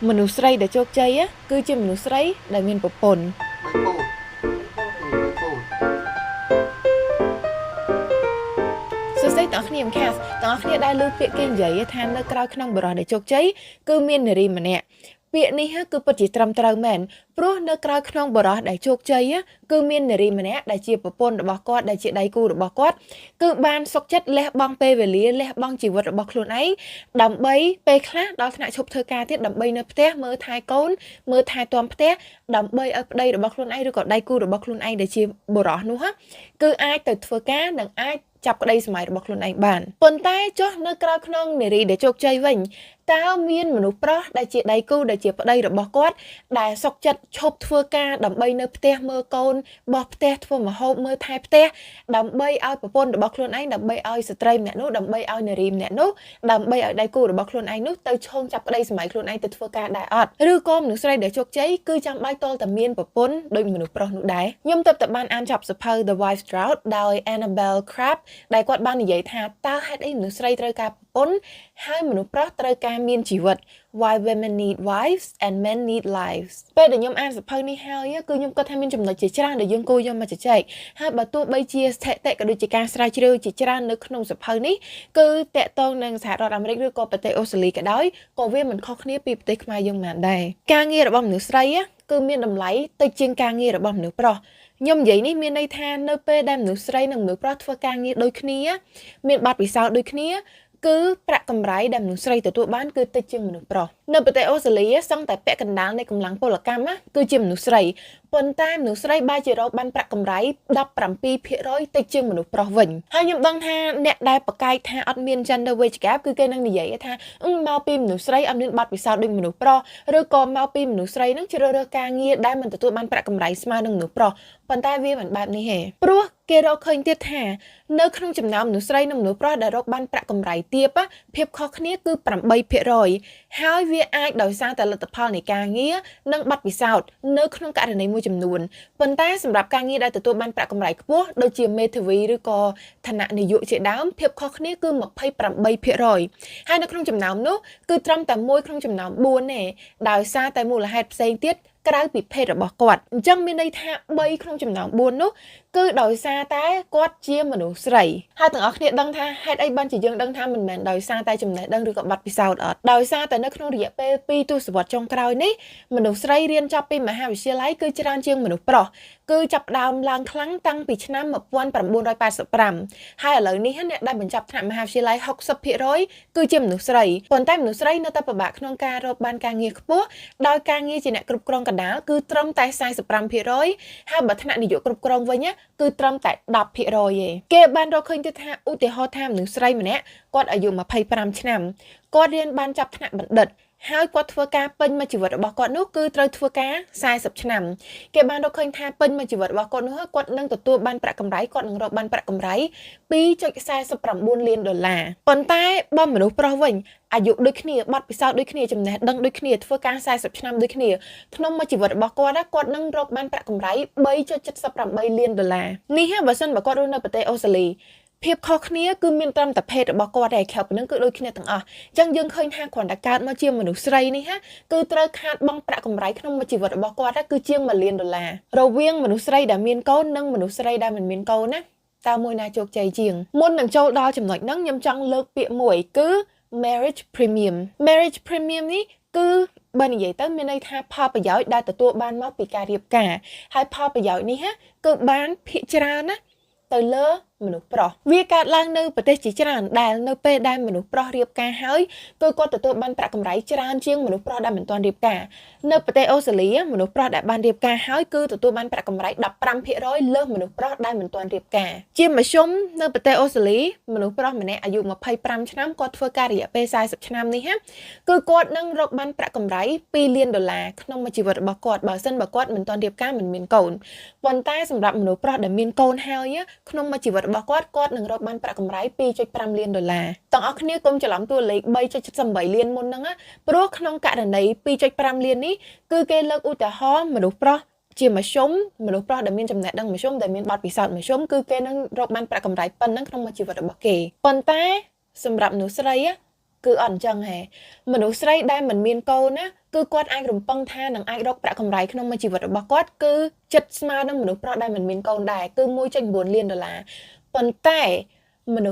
មនុស្សស្រីដែលជោគជ័យគឺជាមនុស្សស្រីដែលមានប្រពន្ធ បីពូតបីពូត សួស្តីទាំងអស់គ្នាខ្ញុំខាសទាំងអស់គ្នាដែលលើពាក្យគេនិយាយថានៅក្រោយក្នុងបរិសដែលជោគជ័យគឺមាននារីម្នាក់ពាក្យនេះគឺពិតជាត្រឹមត្រូវមែនព្រោះនៅក្រោយក្នុងបរិសដែលជោគជ័យគឺមាននារីម្នាក់ដែលជាប្រពន្ធរបស់គាត់ដែលជាដៃគូរបស់គាត់គឺបានសុខចិត្តលះបង់ពេលវេលាលះបង់ជីវិតរបស់ខ្លួនឯងដើម្បីពេលខ្លះដល់ថ្នាក់ឈប់ធ្វើការទៀតដើម្បីនៅផ្ទះមើលថែកូនមើលថែទាំផ្ទះដើម្បីឲ្យប្តីរបស់ខ្លួនឯងឬក៏ដៃគូរបស់ខ្លួនឯងដែលជាបុរសនោះគឺអាចទៅធ្វើការនិងអាចចាប់ក្តីសម័យរបស់ខ្លួនឯងបានប៉ុន្តែចុះនៅក្រៅក្នុងនារីដែលជោគជ័យវិញតើមានមនុស្សប្រុសដែលជាដៃគូដែលជាប្តីរបស់គាត់ដែលសុខចិត្តឈប់ធ្វើការដើម្បីនៅផ្ទះមើលកូនបោះផ្ទះធ្វើម្ហូបមើលថែផ្ទះដើម្បីឲ្យប្រពន្ធរបស់ខ្លួនឯងដើម្បីឲ្យស្ត្រីម្នាក់នោះដើម្បីឲ្យនារីម្នាក់នោះដើម្បីឲ្យដៃគូរបស់ខ្លួនឯងនោះទៅឈោងចាប់ក្តីសម័យខ្លួនឯងទៅធ្វើការដែរអត់ឬក៏មនុស្សស្រីដែលជោគជ័យគឺចាំបាច់តលតែមានប្រពន្ធដូចមនុស្សប្រុសនោះដែរខ្ញុំទើបតែបានអានចប់សៀវភៅ The Wife's Drought ដោយ Annabel Crabb ដែលគាត់បាននិយាយថាតើហេតុអីមនុស្សស្រីត្រូវការប្រពន្ធហើយមនុស្សប្រុសត្រូវការមានជីវិត Why Women Need Wives and Men Need Lives ពេលដែលខ្ញុំអានសៀវភៅនេះហើយគឺខ្ញុំគិតថាមានចំណុចជាច្រើនដែលយើងគួរយកមកជជែកហើយបើទោះបីជាស្ថិតិក៏ដូចជាការស្រាវជ្រាវជាច្រើននៅក្នុងសៀវភៅនេះគឺតាក់ទងនឹងសហរដ្ឋអាមេរិកឬក៏ប្រទេសអូស្ត្រាលីក៏ដោយក៏វាមិនខុសគ្នាពីប្រទេសខ្មែរយើងមិនដែរការងាររបស់មនុស្សស្រីគឺមានតម្លៃតិចជាងការងាររបស់មនុស្សប្រុសខ្ញុំនិយាយនេះមានន័យថានៅពេលដែលមនុស្សស្រីនិងមនុស្សប្រុសធ្វើការងារដូចគ្នាមានបទពិសោធន៍ដូចគ្នាគឺប្រាក់កម្រៃដែលមនុស្សស្រីទទួលបានគឺតិចជាងមនុស្សប្រុសនៅប្រទេសអូស្ត្រាលីសឹងតែពាក់កណ្ដាលនៃកម្លាំងពលកម្មគឺជាមនុស្សស្រីប៉ុន្តែមនុស្សស្រីបែរជារកបានប្រាក់កម្រៃ17%តិចជាងមនុស្សប្រុសវិញហើយខ្ញុំដឹងថាអ្នកដែលប្រកែកថាអត់មាន gender wage gap គឺគេនឹងនិយាយថាមកពីមនុស្សស្រីអត់មានបទពិសោធន៍ដូចមនុស្សប្រុសឬក៏មកពីមនុស្សស្រីនឹងជ្រើសរើសការងារដែលមិនទទួលបានប្រាក់កម្រៃស្មើនឹងមនុស្សប្រុសប៉ុន្តែវាមិនបែបនេះទេព្រោះគេរកឃើញទៀតថានៅក្នុងចំណោមមនុស្សស្រីនិងមនុស្សប្រុសដែលរកបានប្រាក់កម្រៃទាបភាពខុសគ្នាគឺ8%ហើយវាអាចដោយសារតែលទ្ធផលនៃការងារនិងបទពិសោធន៍នៅក្នុងករណីមួយចំនួនប៉ុន្តែសម្រាប់ការងារដែលទទួលបានប្រាក់កម្រៃខ្ពស់ដូចជាមេធាវីឬក៏ឋានៈនាយកជាដើមភាពខុសគ្នាគឺ28%ហើយនៅក្នុងចំណោមនោះគឺត្រឹមតែ1ក្នុងចំណោម4ទេដោយសារតែមូលហេតុផ្សេងទៀតក្រៅពីភេទរបស់គាត់អញ្ចឹងមានន័យថា3ក្នុងចំណោម4នោះគឺដោយសារតែគាត់ជាមនុស្សស្រីហើយទាំងអស់គ្នាដឹងថាហេតុអីបានជាយើងដឹងថាមិនមែនដោយសារតែចំណេះដឹងឬក៏បទពិសោធន៍អត់ដោយសារតែនៅក្នុងរយៈពេល2ទសវត្សរ៍ចុងក្រោយនេះមនុស្សស្រីរៀនចប់ពីមហាវិទ្យាល័យគឺច្រើនជាងមនុស្សប្រុសគឺចាប់ផ្ដើមឡើងខ្លាំងតាំងពីឆ្នាំ1985ហើយឥឡូវនេះអ្នកដែលបញ្ចប់ថ្នាក់មហាវិទ្យាល័យ60%គឺជាមនុស្សស្រីប៉ុន្តែមនុស្សស្រីនៅតែពិបាកក្នុងការរកបានការងារខ្ពស់ដោយការងារជាអ្នកគ្រប់គ្រងកណ្ដាលគឺត្រឹមតែ45%ហើយបើថ្នាក់នាយកគ្រប់គ្រងវិញគឺត្រឹមតែ10%ទេគេបានរកឃើញទៀតថាឧទាហរណ៍ថាមនុស្សស្រីម្នាក់គាត់អាយុ25ឆ្នាំគាត់រៀនបានចប់ថ្នាក់បណ្ឌិតហើយគាត់ធ្វើការពេញមួយជីវិតរបស់គាត់នោះគឺត្រូវធ្វើការ40ឆ្នាំគេបានរកឃើញថាពេញមួយជីវិតរបស់គាត់នោះគាត់នឹងទទួលបានប្រាក់កម្រៃគាត់នឹងរកបានប្រាក់កម្រៃ2.49លានដុល្លារប៉ុន្តែបើមនុស្សប្រុសវិញអាយុដូចគ្នាបទពិសោធន៍ដូចគ្នាចំណេះដឹងដូចគ្នាធ្វើការ40ឆ្នាំដូចគ្នាក្នុងមួយជីវិតរបស់គាត់គាត់នឹងរកបានប្រាក់កម្រៃ3.78លានដុល្លារនេះបើសិនបើគាត់រស់នៅប្រទេសអូស្ត្រាលីភាពខុសគ្នាគឺមានត្រឹមតែភេទរបស់គាត់តែក្រៅពីនឹងគឺដូចគ្នាទាំងអស់អញ្ចឹងយើងឃើញថាគ្រាន់តែកើតមកជាមនុស្សស្រីនេះហាគឺត្រូវខាតបង់ប្រាក់កម្រៃក្នុងមួយជីវិតរបស់គាត់គឺជាង1លានដុល្លាររវាងមនុស្សស្រីដែលមានកូននិងមនុស្សស្រីដែលមិនមានកូនណាតើមួយណាជោគជ័យជាងមុននឹងចូលដល់ចំណុចហ្នឹងខ្ញុំចង់លើកពាក្យមួយគឺ marriage premium marriage premium នេះគឺបើនិយាយទៅមានន័យថាផលប្រយោជន៍ដែលទទួលបានមកពីការរៀបការហើយផលប្រយោជន៍នេះគឺបានភាគច្រើនណាទៅលើមនុស្សប្រុសវាកើតឡើងនៅប្រទេសជាច្រើនដែលនៅពេលដែលមនុស្សប្រុសរៀបការហើយគឺគាត់ទទួលបានប្រាក់កម្រៃច្រើនជាងមនុស្សប្រុសដែលមិនទាន់រៀបការនៅប្រទេសអូស្ត្រាលីមនុស្សប្រុសដែលបានរៀបការហើយគឺទទួលបានប្រាក់កម្រៃ15%លើសមនុស្សប្រុសដែលមិនទាន់រៀបការជាមធ្យមនៅប្រទេសអូស្ត្រាលីមនុស្សប្រុសម្នាក់អាយុ25ឆ្នាំគាត់ធ្វើការរយៈពេល40ឆ្នាំនេះណាគឺគាត់នឹងរកបានប្រាក់កម្រៃ2លានដុល្លារក្នុងមួយជីវិតរបស់គាត់បើសិនបើគាត់មិនទាន់រៀបការមិនមានកូនប៉ុន្តែសម្រាប់មនុស្សប្រុសដែលមានកូនហើយក្នុងមួយជីវិតរបស់គាត់គាត់នឹងរកបានប្រាក់កម្រៃ2.5លានដុល្លារទាំងអស់គ្នាកុំច្រឡំតួលេខ3.78លានមុនហ្នឹងណាព្រោះក្នុងករណី2.5លាននេះគឺគេលើកឧទាហរណ៍មនុស្សប្រុសជាមធ្យមមនុស្សប្រុសដែលមានចំណេះដឹងមធ្យមដែលមានបទពិសោធន៍មធ្យមគឺគេនឹងរកបានប្រាក់កម្រៃប៉ុណ្ណឹងក្នុងមួយជីវិតរបស់គេប៉ុន្តែសម្រាប់មនុស្សស្រី គឺអត់អញ្ចឹងហេមនុស្សស្រីដែលមិនមានកូនណាគឺគាត់អាចរំពឹងថានឹងអាចរកប្រាក់កម្រៃក្នុងមួយជីវិតរបស់គាត់គឺចិត្តស្មើនឹងមនុស្សប្រុសដែលមិនមានកូនដែរគឺ1.9លានដុល្លារប៉ុន្តែមនុស្ស